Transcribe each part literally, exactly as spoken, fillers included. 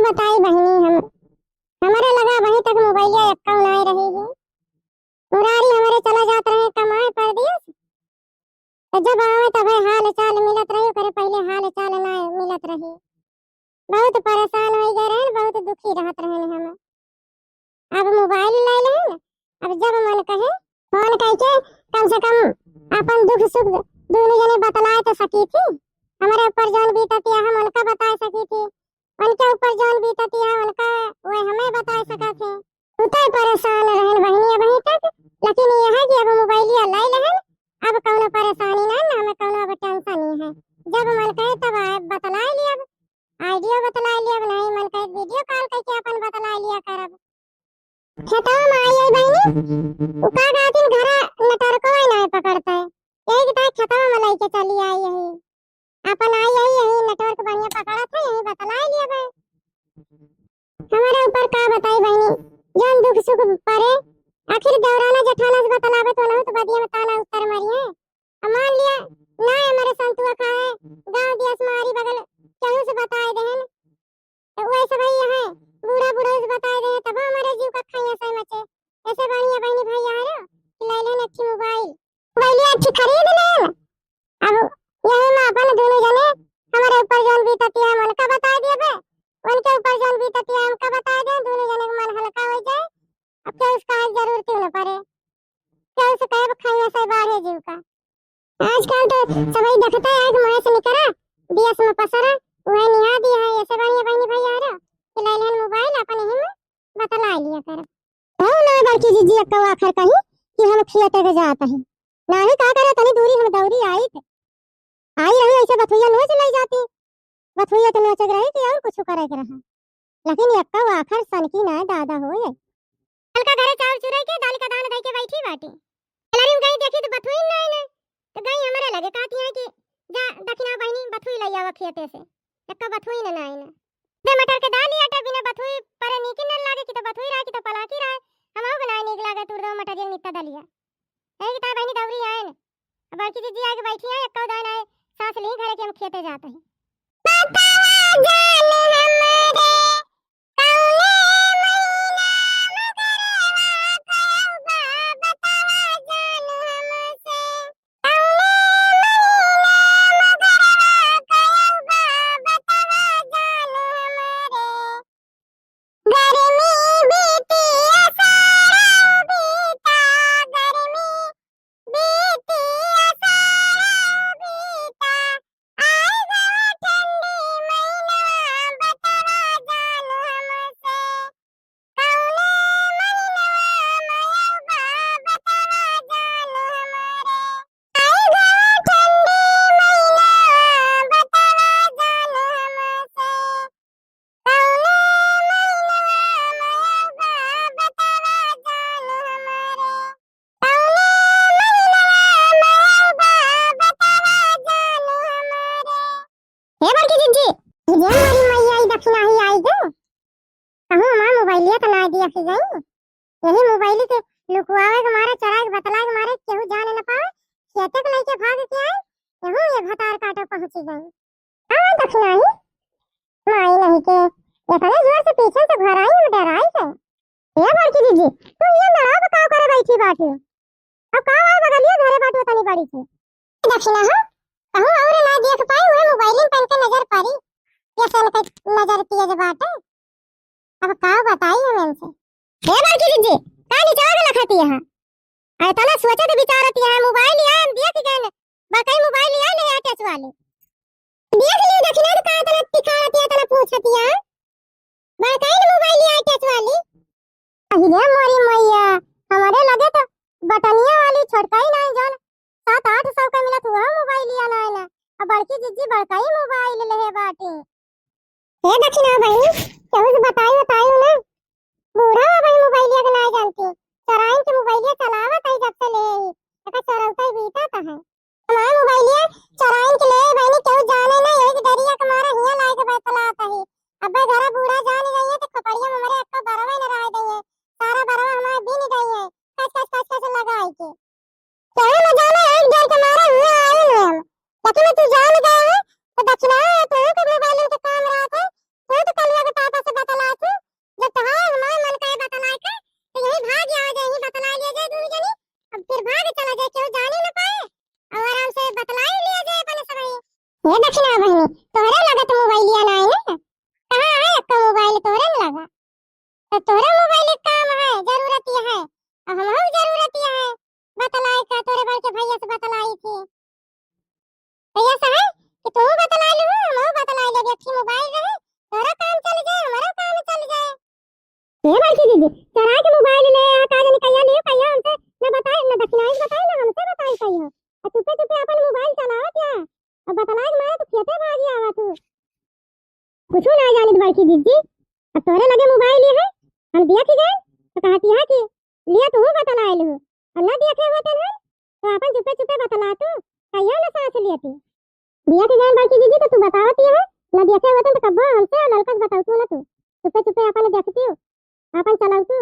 बताई बहिनी, हम, हमरे लगे अबहीं तक मोबाइलिया एक्कउ नाहीं रही है। मुरारी हमरे चला जात रहे कमाए परदेस, तो जब आवे तबे हाल चाल मिलत रही, ओकरे पहिले हाल चाल नाहीं मिलत रही। बहुत परेशान होइ गए रहन, बहुत दुखी रहत रहन हम। अब मोबाइल ले लेन, अब जब मन कहे फोन कइके कम से कम अपन दुख सुख दुनू जने बतलाए तो सकी थी। हमरे ऊपर जौन बीतत या हम उनका बताए सकी थी, उनके ऊपर जौन बीतत या उनका वह हमें बताए सका थे। उतै परेशान रहन बहिनी अबहीं तक, लेकिन यह है कि अब मोबाइलिया ले लेन, अब कौनो परेशानी ना, ना हमें कौनो अब टेंशन ही है। जब मन कहे तब आए बतलाए लिया, अब आइडियो बतलाए लिया, अब नहीं मन कहे वीडियो कॉल कइके अपन बतलाए लिया करब। खेतवा में आई, आई बहिनी, उ का कहतिन, घरा नेटवर्को आई नाहीं पकड़त है, यही के ताई खेतवा में लइके चली आई यही। अपन आई, आई यही नेटवर्क बढ़िया पकड़त है, यही बतलाए लिया बे। हमरे ऊपर का बताई बहिनी, जौन दुख सुख परे, आखिर देवराना जेठाना से बतलावे तो उनहू तो बदिया में ताना उत्तर मारिए। अब मान लिया, ना हमरे संतुआ खाए, गाँव दियस मारी बगल केहू से बताए देहन, तो वैसे भाई यहाँ बूढ़ा बूढ़ा से बताए देहन, तब हमरे जीव का खइया से मचे। ऐसे बढ़िया बहिनी भैया है रे, कि ले लेन अच्छी मोबाइल, मोबाइल अच्छी खरीद लेन। अब यही में अपन दुनू जने हमरे ऊपर जौन बीतती है, हम उनका बताए देबे, उनके ऊपर जौन बीतती है, हमका बताए दे, दुनू जने के मन हल्का होइ जाए। अब केहू से कहे जरूरत ही न पड़े, केहू से कहे खइया से बाढ़े जीव का। आजकल तो सबही देखते हैं कि मुँह से निकरा, दियस में पसरा, वह निहा दिया है। ऐसे बढ़िया बहिनी भैया रे, कि ले लेन मोबाइल, अपन यही में बतला लिया कर। हो ना बड़की जीजी, एक्को आखर कही कि हम खेते के जात ही। नाही का करे, तनी दूरी हम दौरी आइत। आई रही ऐसे बथुइया नोच ले जाती। बथुइया तो नोचे के रही कि और कुछ करे के रहा। लेकिन एक्को आखर सनकी ना दादा होए। कल का घरे चाउर चुराई के दाल का दान दई के बैठी बाटी। कलरी में गई देखी तो बथुई ना आइने। तो गई हमरे लगे कहती है कि जा दखिना बहिनी बथुई लइ आवा खेते से। एक्को बथुई ना, ना आइने। बे मटर के दाल ही आटा बिना बथुई परे नीक न लागे कि तो बथुई रहे कि तो पलाकी रहे। हमहू के ना नीक लागे तुर दो मटरिया नित्ता दलिया। यही कि ताई बहिनी दौरी आए न। अब बड़की दीदी आके बैठी हैं, एक्को दान आए, सांस ली घरे के हम खेते जात ही। बतावा जान हमरे, कौने महीना मगरवा कयौबा, बतावा जान हमसे। कौने महीना मगरवा कयौबा, बतावा जान हमरे। गर्मी बीती असारा बीता, गर्मी बीती असारा बीता, आइ गवा ठंडी महीना, बतावा जान हमसे। कौने महीना मयौबा, बतावा जान हमरे। आइ गवा ठंडी महीना, बतावा जान हमसे। कौने महीनवा मयौबा, बतावा जान हमरे। कौने महीनवा मयौबा, बतावा जान हमरे। हे बड़की जिज्जी, ई जे मोरी मैया ई दखिनाही आई गई। कहूँ हमार मोबाइलिया तो ना दिया के गई। यही मोबाइल के लुकवावे के मारे, चोराए के बतलाए के मारे केहू जाने न पावे। खेते के लइके भाग के आए, यहू ये भतार काटो पहुँची गई। हाँ, दखिनाही, माई नहीं के, इतने जोर से पीछे से घर आई, हम डराई गए। ए बड़की दीदी, तू ये नड़ाव का करे बैठी बाटी? अब का आए बगलिया घरे बाटी तनी बड़ी थी। दखिना हो, कहूँ और ना देख पाई, उहे मोबाइल में पहन के नजर पड़ी। ये सन के नजर तेज बाटे। अब का बताई हम इनसे? ए बड़की दीदी, का निचवा के लखती है? अरे तना सोचत विचारत है, मोबाइल आए हम देख गए, बकई मोबाइल आए नहीं टच वाली। देख लियो दखिना तो का तना टिकावत है, तना पूछत है। बड़काइन मोबाइल आए टच वाली। अहि रे मोरी मैया, हमरे लगे तो बटनिया वाली छोटकाई नाई जौन सात आठ सौ का मिलत हुआ मोबाइलिया नाई ना। अब बड़की जिज्जी बड़काई मोबाइल लेहे बाटी। हे दखिना बहिनी, केहू से बताई बताई ना। बूढ़ा हो गई मोबाइलिया के नाई जानती। चोराइन के मोबाइलिया चलावत है जब से ले आई। एकर चोरौता ही बीतत है। हमार मोबाइलिया चोराइन के ले बहिनी, केहू जाने ना, यही के डरिया के मारे हियां लाए के बतलात ही। अबे घरा बूढ़ा जान गई है तो खोपड़िया में हमरे एक्को बरवे न रह गई है। सारा बरवा हमार बीन गई है। कच कच कच कच लगाई के। केहू न जाने, एक डर के मारे हियां आए न हम। लेकिन तू जान गए है तो दखिना है, तू के मोबाइल के काम रहत है। तू तो कलुआ के पापा से तोरो काम चल जाए, हमरो काम चल जाए। ए बड़की दीदी, चोराइ के मोबाइल ले, आ का जानी कहिया लियो, कहिया हमसे न बताई, न दखिनाई बताई, न हमसे बताई कहिया। आ चुपे चुपे अपन मोबाइल चलावत या। अब बतलाए के मारे तू खेते भागी आवा तू। कुछु ना जानित बड़की दीदी, अब तोरे लगे मोबाइल ही है, हम देखि गए तो कहती है कि लिया तू बतलाए लू, और न देखे होते न तो अपन चुपे चुपे बतला तू, कहियो न सांस लेती। देखि गए बड़की दीदी तो तू बतावती है, न देखे होते तो कब्बो हमसे और ललका से बताऊ तू न तू, चुपे चुपे अपन देखती हो, अपन चलाऊ तू।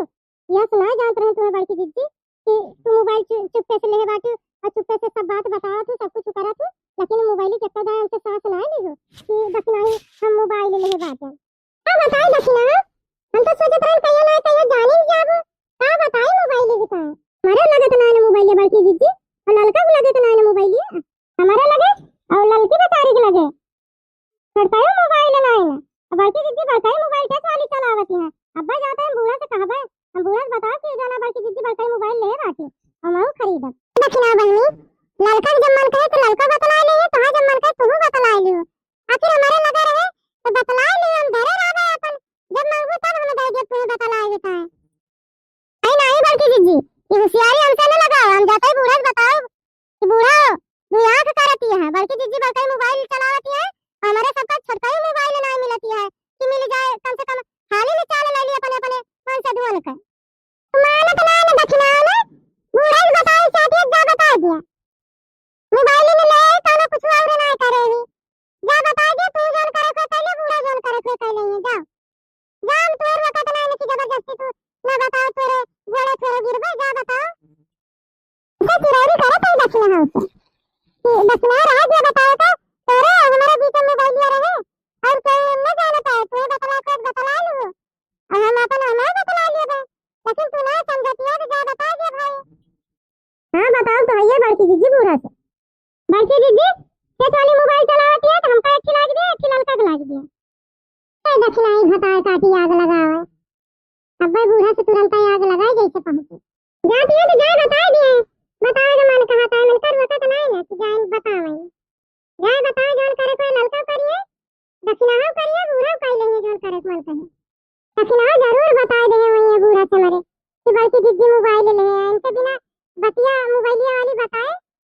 यह सुनाए जानत रहे तुम्हें बड़की दीदी कि तू मोबाइल चु-, चुप्पे से लेहे बाटू और चुप्पे से सब बात बतावत हूँ, सब कुछ करत हूँ, लेकिन मोबाइल के चक्कर जाए हमसे सांस ना ली हो कि दखिनाई हम मोबाइल लेहे बाटे। का बताई दखिना, हम तो सोचत रहन कहियो ना कहियो जाने ही जाबो। का बताई मोबाइल के का? हमारे लगे तो ना है मोबाइल बड़की दीदी, और ललका के लगे तो ना है मोबाइल, हमारे लगे और ललकी बतारी के लगे। छोटकायो मोबाइल ना है ना, अब बड़की दीदी बड़काई मोबाइल टच वाली चलावत है। अब्बा जाते हैं बूढ़ा से कहबे, हम बूढ़ा से बताओ कि जाना बड़की दीदी बड़काई मोबाइल ले बाटी, हम आऊ खरीदब। दखिना बहनी, ललका के जब मन कहे तो ललका बतला ले, तोहार जब मन कहे तू बतला ले। आखिर हमारे लगे रहे तो बतला ले, हम धरे रहबे अपन, जब मांगबू तब हमें दे दे, तू बतला देता है। नहीं, नहीं, बड़की जीजी, ये होशियारी हमसे न लगाओ, हम जाते ही बूढ़ा से बताओ कि बूढ़ा, दुई आँख करती है, बड़की जीजी बड़काई मोबाइल चलावती है, हमारे सबका छोटकाई मोबाइल ना मिलती है कि मिल जाए, कम से कम हाली में चाल ले ली अपने, अपने मन से धुन के। मानत ना न दखिना ना, बूढ़ा से बताए चाहती है, जा बता दिया। मोबाइल में ले, कौनो कुछ और ना करे ही। जा बता दिया, तू जौन करे को कहले, बूढ़ा जौन करे को कहले ही, जा। जा, हम तोर वक्त ना न कि जबरदस्ती तू ना बताओ, तोरे गोड़े थोड़े गिरबे, जा बताओ। इसे चिरौरी करत है दखिना हमसे। कि दखिना रहा जो बताओ तो, तोरे और हमारे बीच में मोबाइल रहे, और कोई न जानता है, तू बतला कर बतला लू, और हम अपन हमारे बतला लिए बे। लेकिन तू ना समझती है तो जा बता दे भाई। हाँ, बताओ तो भैया बड़की जीजी बूढ़ा से। बड़की जीजी, खेत वाली मोबाइल चलावती है तो हमका एक खिला के दिए, एक खिला ललका के ला के दिए। ए दखिनाई भतार काटी आग लगावे। अब्बे बूढ़ा से तुरंत आग लगाए जैसे पहुंचे। जाती है तो जाए बताए दिए। बतावे के मन कहा था, मन कर वक्त नहीं ना कि जाए बतावे। जाए बताओ जौन करे कोई ललका करिए, दखिनाओ करिए, बूढ़ा कह लेंगे जौन करे मन कहे। दखिनाओ जरूर बताए दे वही बूढ़ा से मरे कि बड़की दीदी मोबाइल ले है, इनके बिना बतिया मोबाइलिया वाली बताए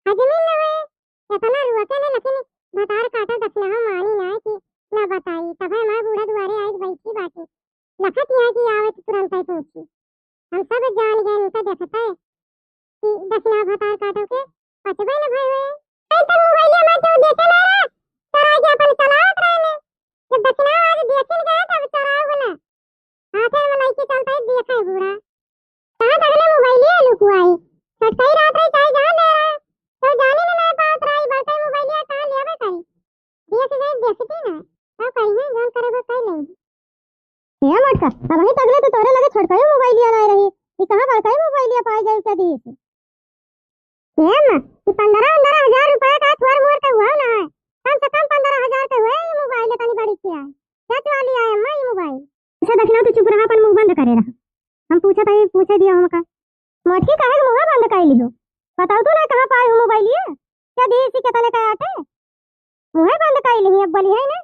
हजमी न हुए। इतना रुआ के ने लेकिन भतार काटा दखिनाओ मानी ना कि ना बताई, तब हमारे बूढ़ा दुआरे आई बैठी बाटी। लखत यहाँ की आवे तो तुरंत ही पहुंची। हम सब जान गए, इनका देखता है कि दखिना भतार काटो के पचबे न भय हुए। कई तो मोबाइलिया में तो देखे ना रहा, चोरा के अपन चलावत रहे ने। जब दखिना आज देखे न गए तब चोराओ ना। हाथे में लइके चलता है, देखे बूढ़ा। कहाँ तक ले मोबाइलिया लुकुआई? छोटकाई रात रही चाहे जान ले रहा। तो जाने में ना पावत रहा, बड़का मोबाइलिया कहाँ ले आवे करी? देख गए देखती ना, का करी है, जौन करे वो कर लेंगे। ए मोटका, अबहीं तकले तो तोरे लगे छोटकाई मोबाइलिया नाय रही, ई कहाँ बड़काई मोबाइलिया पाई गई क्या दी से? ए अम्मा, ई पन्द्रह, पन्द्रह हजार रुपया का थोर मोर के हुआ ना है, कम से कम पन्द्रह हजार के हुए ई मोबाइल तनी बड़ी किया है, क्या वाली आए अम्मा ई मोबाइल? अच्छा दखिना तू चुप रहा, अपन मुंह बंद करे रहा, हम पूछत है, पूछे दिया हमका। मोटकी काहे के मुंह बंद कर लियो? बताओ तो ना कहाँ पाए हो मोबाइलिया? क्या दी से कितने का आटे? मुंह बंद कर ली, अब बोली है ना।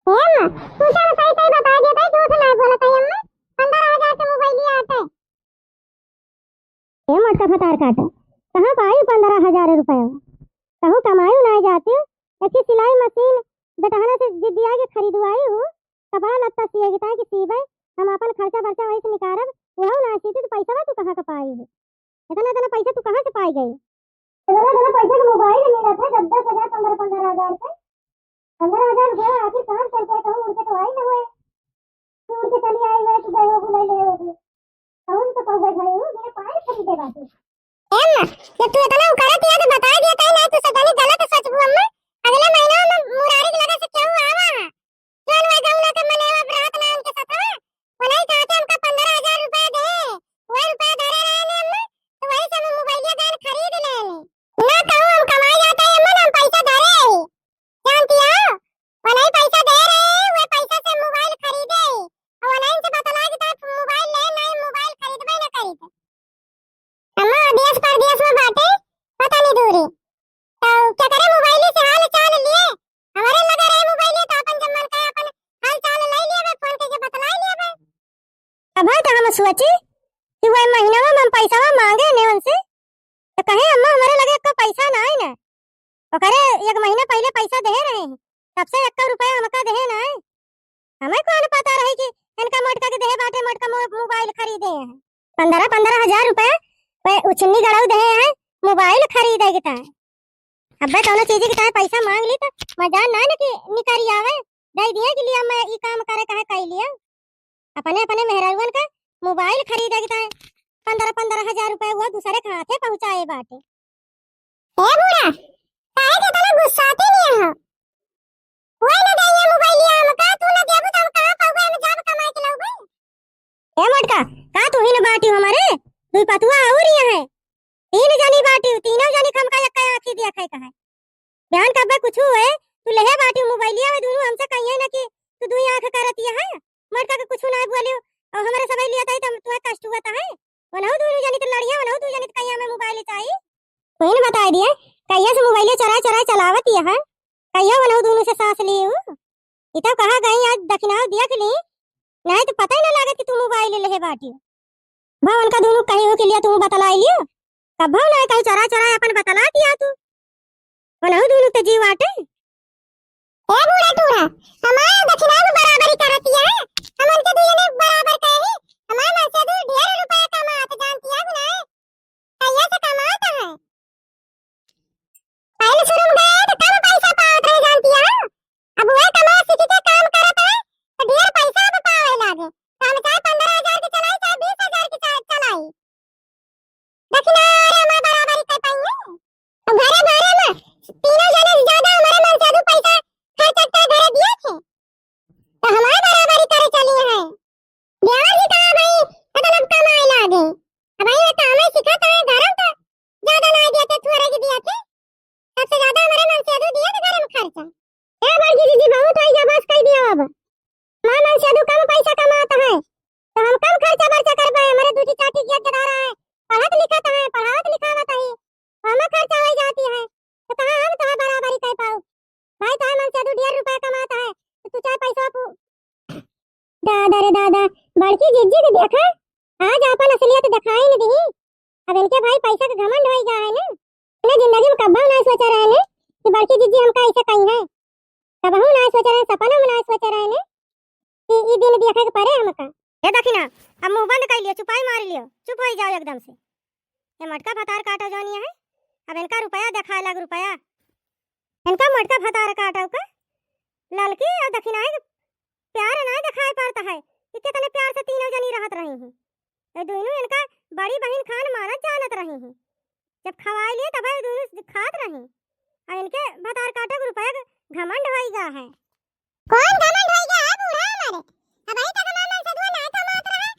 ए अम्मा, तू सब सही सही बता दे भाई, झूठ ना बोलत है अम्मा। पन्द्रह हजार के मोबाइलिया आटे। ए मोटका भतार काटे, कहाँ पाई पन्द्रह हजार रुपया? कहूँ कमाई ना जाते, एक सिलाई मशीन बेटहना से जिद्दिया के खरीदवाई हूँ, कपड़ा लत्ता सिए के ताकि सीबे, हम अपन खर्चा बर्चा वही से निकारब, वहू ना सीती तो पैसा तू कहाँ का पाई है? इतना इतना पैसा तू कहाँ से पाई गई? इतना इतना पैसा के मोबाइल मिला था, दस दस हजार, पन्द्रह पन्द्रह हजार के। पन्द्रह हजार रुपया आखिर कहाँ से चलते, कहूँ उनके तो आई ना हुए। कि उनके चली आई हुए, तू गए हो, बुलाई ले हो। कहूँ तो कहूँ भाई हो, मेरे पाए खरीदे बाटे। ए अम्मा, जब तू इतना उकरत हिया तो बता दिया, कहीं ना तू सब जानी गलत सोचबू अम्मा। अगले महीना में मुरारी के लगे से केहू आवा है। जौन वही गौना के मनेवा बरात ना उनके सतवा, वही कहा के हमका पन्द्रह हजार रुपया दे, वही रुपया धरे रहे ने अम्मा, तो वही से हम मोबाइलिया दान खरीद ले ने। ना कहूँ हम कमाई जाता है अम्मा, ना हम पैसा धरे ही। जानती हो, वही पैसा दे रहे, वही पैसा से मोबाइल खरीदे ही। और वही से बतला के तो मोबाइल ले, नहीं मोबाइल खरीदबे ना खरीदे। अम्मा, देश परदेश में बाटे, भाई, तो हम सोची कि वह महीनवा में हम पैसा मांगे ने उनसे, तो कहे, "अम्मा, हमरे लगे एक्को पैसा नाहीं न।" ओकरे एक महीना पहिले पैसा देहे रहे हैं, तब से एक्को रुपया हमका देहे नाहीं। हमें कौन पता रही कि इनका मोटका के देहे बाटे, मोटका मो-, मोबाइल खरीदे हैं। पन्द्रह, पन्द्रह हजार रुपया पे उछन्नी गड़ाऊ देहे हैं, मोबाइल खरीदे के ताय। अब्बे कौनो चीज के ताय पैसा मांग ली तो मजाल नाहीं न कि निकरी आवे, दे दिए कि लिया मैं ई काम करे कहे कई लिया। अपने, अपने मेहरारुअन के मोबाइल खरीदे के ताय पन्द्रह, पन्द्रह हजार रुपया वो दूसरे के हाथे पहुँचाए बाटे। ए बूढ़ा, काहे के इतना गुस्साते नहीं हो? वही न देइए मोबाइलिया हमका, तू न देबू तो हम कहाँ पाउबे, हम जाब कमाए के लउबे। ए मोटका, का तू ही न बाटी हमरे? दुई पतुआ और ये है। तीन जनी बाटी, तीनों जनी हमका एक आँखी दिया खाए कहे। बिहान कब्बे कुछ हुए, तू लेहे बाटी मोबाइलिया, वे दोनों हमसे कहिए ना कि तू दुई आँख करत ये है। मोटका के कुछ ना बोलियो, और हमरे सबै लिया ताई तब तुम्हें कष्ट हुआ था है। वनहु दोनों जनी तो लड़िया, वनहु दोनों जनी तो कहिया में मोबाइल चाही। वही न बताए दिए, कहिया से मोबाइल चोराए चोराए चलावत ये है। कहिया वनहु दोनों से सास ली हो। इतना कहा गई आज दखिनाव दिया के लिए, नाहीं तो पता ही ना लागत कि तू मोबाइल लेहे बाटी। भा उनका दोनों कहीं हो के लिए तू बतलाई लियो। कब ना कहीं चोरा चोरा अपन बतला दिया तू। वनहु दोनों तो जीव आटे। ए बूढ़ा टूढ़ा, हमार दखिनाव बराबरी करत ये है। हम उनके दुइने बराबर कहे ही। हमार मनसेधू ढेर रुपया कमात जानती है कि नाहीं? कहिया से कमात है? पहले शुरू में गए तो कम पैसा पावत रहे जानती है। अब वह कमाए सीख के काम करत है, तो ढेर पैसा अब पावे लागे। तो हम चाहे पन्द्रह हजार के चलाई, चाहे बीस हजार के चा-, चलाई। दखिना रे हमार बराबरी कर पाई है। अब घरे भरे में तीनों जने से ज्यादा हमारे मनसेधू पैसा खर्च के घरे दिए थे। तो हमार बराबरी करे चली है। देवर जी कहाँ भाई, मतलब कमाए लागे। अब भाई ये काम है सिखा तो है, घर में तो ज्यादा ना दिया थे, थोड़े के दिया थे। सबसे ज्यादा हमारे मनसेधू दिया थे घर में खर्चा। ए बड़की दीदी, बहुत हो गया, बस कह दिया अब। हमार मनसेधू कम पैसा कमात है, तो हम कम खर्चा बर्चा करबे। हमारे दूठी चाठी के जदारा है, पढ़त लिखत है, पढ़ावत लिखावत है, हमार खर्चा हो जाती है, तो कहाँ हम तोहार बराबरी कर पाऊ? भाई, तोहार मनसेधू ढेर रुपया कमात है, तो तू चाहे पैसा पू-, दादा रे दादा, बड़की जिज्जी के देखा, आज आपन असलियत दिखाई न दिही। अब इनके भाई पैसा के घमंड होई गा है ना। अपने जिंदगी में कब्बो ना सोचा रहे ने कि बड़की जिज्जी हमका ऐसे कही है, कबहू ना सोचा रहे, सपनों में ना सोचा रहे ने कि ई दिन देखे के पड़े हमका। ए दखिना, अब मुंह बंद कर लियो, चुपाई मार लियो, चुप हो जाओ एकदम से। ये मोटका भतार काटा जौन ये है, अब इनका रुपया देखाए लाग, रुपया। इनका मोटका भतार काटा का ललकी और दखिनाई के प्यार ना देखाए पड़ता है कि कितने प्यार से तीनों जनी रहत रही हैं। ये दोनों इनका बड़ी बहिन खान मानत जानत रही हैं। जब खवाई लिए तब ये दोनों खात रही। और इनके भतार काटा के रुपया के घमंड होई गा है। कौन घमंड होई गया है बूढ़ा हमारे? अबही तक हमार मनसेधुआ ना कमात रहा,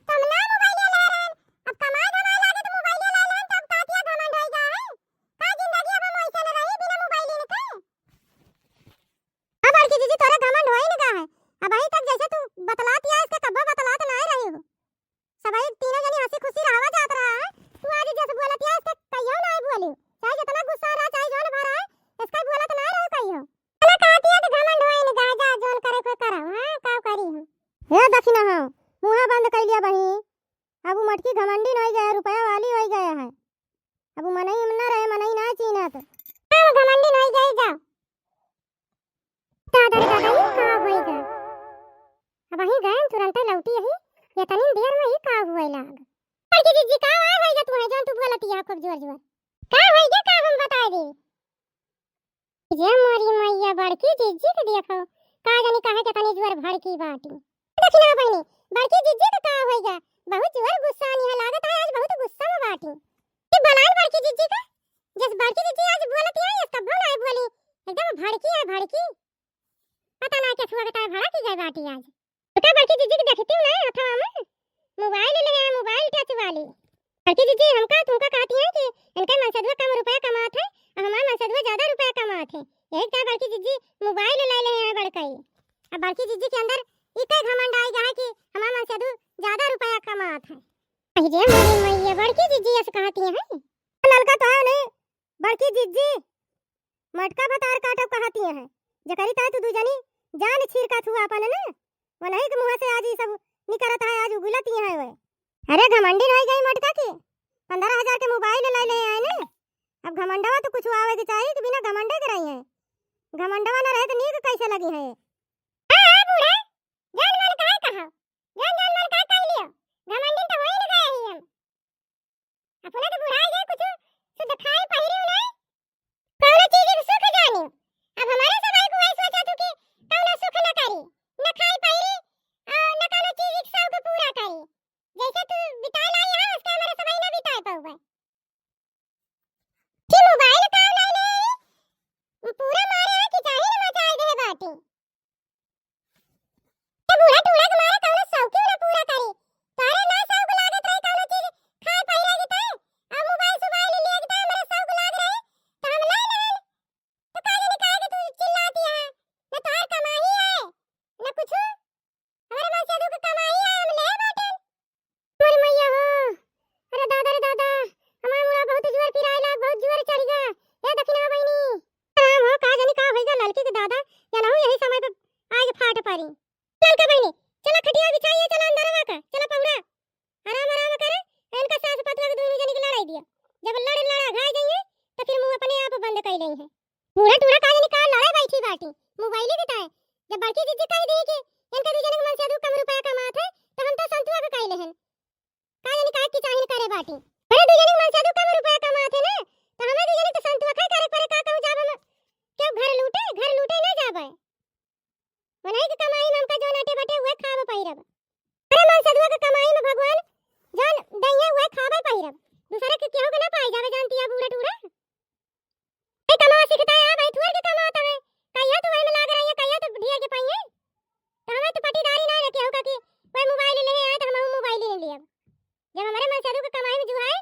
तो हम ना मोबाइल ले रहन। अब कमाए धमाए लागे तो मोबाइल ले रहन, तो अब कातिया घमंड होई गया है। का जिंदगी अब हम वैसे न रही बिना मोबाइल के? अब बड़की जीजी तोरे घमंड होई न गा है। अबही तक जैसे तू बतलात या इसके कब्बो बतलात ना रही हो। सबही तीनों जनी हंसी खुशी रहवा जात रहा है। तू आज जस बोलत या, इसके कहियो नाहीं बोली। चाहे जितना गुस्सा रहा, चाहे जौन भरा है, इसका बोलत नाहीं रहो कहियो। चला कहती है तो घमंड होई न गा, जा जौन करे कोई करा, हाँ, का करी हम। हे दखिना हो, मुँहा बंद कर लिया बही। अब उ मटकी घमंडी नहीं गया, रुपया वाली होई गया है। अब उ मनई में ना रहे, मनई ना चीन्हत। हम घमंडी नहीं गई जा। दादा रे दादा, ई का होई गा? अबही गए तुरंते लौटी यही, इतनी देर में ई का हुए लाग? बड़की जीजी का आ होई गा तू है जौन तू बोलत या खूब जोर जोर? का होई गा का हम बताई दे? ये मोरी मैया बड़की जीजी के देखो, का जानी काहे के तनी जोर भड़की बाटी। दखिना बहिनी, बड़की जीजी के का होई गा? बहुत जोर गुस्सा आनी है, लागत है आज बहुत गुस्सा में बाटी। कि बलाइन बड़की जीजी का, जस बड़की जीजी आज बोलत है, यस कब्बो नाहीं बोली, एकदम भड़की है भड़की। पता ना के छुआ के ताए भड़की गए बाटी आज। तो का बड़की जीजी के देखती हूँ ना हथवा में मोबाइल ले हैं, मोबाइल टच वाली। बड़की जीजी हमका तुमका कहती हैं कि इनके मनसेधुआ कम रुपया कमात है और हमार मनसेधुआ ज्यादा रुपया कमात है, यही का बड़की जीजी मोबाइल ले ले हैं बड़कई। अब बड़की जीजी के अंदर इके घमंड आई गा है कि हमार मनसेधु ज्यादा रुपया कमात है। अहि रे मोरी मैया, बड़की जीजी ऐसे कहती हैं। ललका तो है नहीं, बड़की जीजी, मटका भतार काटब कहती हैं। जकरी ताई तू दू जनी जान छिरकत हुआ अपन न, वनही के मुँह से आज ई सब निकरत है, आज उगलत ही है वे। अरे घमंडिन होइ गई मोटका की, पन्द्रह हजार के मोबाइल लइ ले आए ने। अब घमंडवा तो कुछ आवे के चाही कि बिना घमंडे के रही है। घमंडवा न रहे तो नीक कैसे लगी है? हाँ, हाँ, बूढ़ा, जान मन काहे कहा? जान, जान मन काहे कह लियो? घमंडिन तो होई न गए ही हम। अपना तो बुढ़ाई गए, कुछ सुध खाए पहिरे नहीं, कौनो चीज के सुख जानी। अब हमारे सब आए को वही सोचा तू कि कौनो सुख न करी, न खाए पहिरे, और न कौनो चीज के शौक पूरा करी। जैसे तू बिताए लाई है, उसके हमारे सब ना बिताए पाऊबे। कि मोबाइल काम नहीं ले, पूरा मारे है कि चाहे न मचाए दे बाटी। ए बूढ़ा टूढ़ा के मारे कौनो शौकी ना पूरा करी। तोरे ना शौक लागत रहे कौनो चीज खाए पहिरे की तय, अब मोबाइल सोबाइल ले लेके तय हमरे शौक लाग रहे, तो हम ले लेन। तो का जाने काहे के तू चिल्लाती है? न तोहार कमाई है, न कुछ। हमरे मनसेधू के कमाई है, हम ले बाटेन। अरे मैया हो, अरे दादा रे दादा, हमार मुड़ा बहुत जोर पिराए लाग, बहुत जोर चढ़ गया। ए दखिना बहिनी, राम हो, का जानी का होइगा ललकी के दादा, या ना हो यही समय पे आगे फाट पारी। ललका बहिनी, चला खटिया बिछाइए, चला अंदरवा का, चला पौड़ा, आराम आराम करे, इनका सास पतवा के दोनों जनी के लड़ाई दिया। जब लड़ लड़ा घाय जाइए, तो फिर मुंह अपने आप बंद कर लेंगे। बूढ़ा टूढ़ा का जानी का लड़े बैठी बाटी, मोबाइल के ताए। जब बड़की जीजी कह दी कि इनका दू जने के मनसेधू कम रुपया कमात है, तो हम तो संतुआ के कह लेहन। का जानी काहे की चाहिन करे बाटी। अरे दू जने के मनसेधू कम रुपया कमात है ना, तो हमें दू जने तो संतुआ खाए करे परे, का कहूँ जाब हम, क्यों घर लूटे, घर लूटे ना जाबे। मनई के कमाई में हमका जौन अटे बटे उहे खाब पहिरब। अरे मनसेधुआ के कमाई में भगवान जौन दइहे उहे खाबे पहिरब, दूसरे के केहू के ना पाई जाबे, जानती है बूढ़ा टूढ़ा। ए, कमावा सीखता है, भाई, थोड़ के कमाता है। कहिया तो वही में लाग रही है, कहिया तो ढेर के पाई है। तो हमें तो पटीदारी ना है केहू का कि कोई मोबाइल ले आए तो हम मोबाइल ले लिया। जब हमारे मनसेधू के कमाई में जुआ है,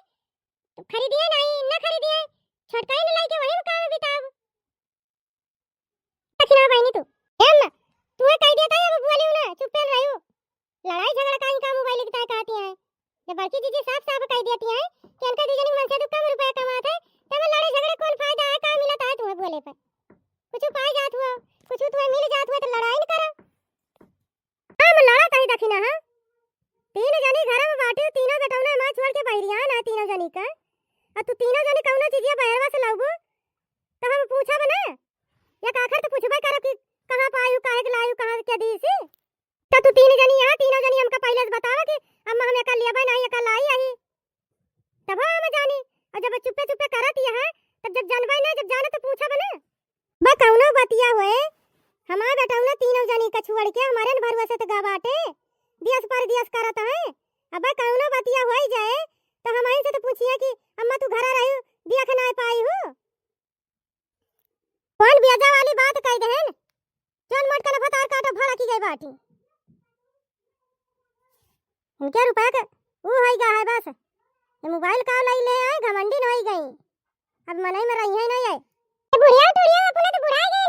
तो खरीदिए नहीं, ना खरीदिए, छोटका ही ना लाइके वही में काम बिताओ। दखिना बहिनी तू। ए अम्मा, तू कह दिया था, अब बोली ना, चुप रही हो। लड़ाई झगड़ा काहे का मोबाइल के ताए कहती हैं? जब बड़की जीजी साफ साफ कह देती हैं कि इनका दू जने के मनसेधू कम रुपया कमात है, तब लड़ाई झगड़ा कौन फायदा है, का मिलत है तुम्हें बोले पर? कुछ पाए जात हुआ, कुछ तुम्हें मिल जात हुआ तो लड़ाई न करो। हम लड़ा कहीं दखिना, हाँ? तीन जनी घर में बाटी, तीनों बेटौना माँ छोड़ के बहरिया ना तीनों जनी का। अब तू तीनों जनी कौनो चीजिया बहरवा से लाउबो, तो हम पूछब ना? या आखिर तो पूछबे करब कि कहाँ पायु, काहे के लायु, कहाँ के दी से? तो तू तीन जनी यहाँ, तीनों जनी हमका पहले से बतावा कि अम्मा हम एका लेबे नहीं, एका लाई अही। तब हम जानी। और जब चुप्पे चुप्पे करत ही है, तब जब जानबे ना, जब जाने तो पूछब ना। बा कौनो बतिया होए, हमार बेटौना तीनों जनी का छोड़ के हमारे न भरवा से तो गा बाटे, दियस परदियस करत है। अब बा कौनो बतिया होई जाए, तो हम से तो पूछिए कि अम्मा तू घरा रही, दिया के ना पाई हो। कौन बेजा वाली बात कह देहन? जौन मोटका न भतार काटो भड़की गई बाटी। उनके रुपया के ऊ होई गा है बस। ये मोबाइल का लाई ले आए, घमंडी न होई गई। अब मनई में रही है नहीं है। ए बुढ़िया टुढ़िया अपने तो बुढ़ाई गई,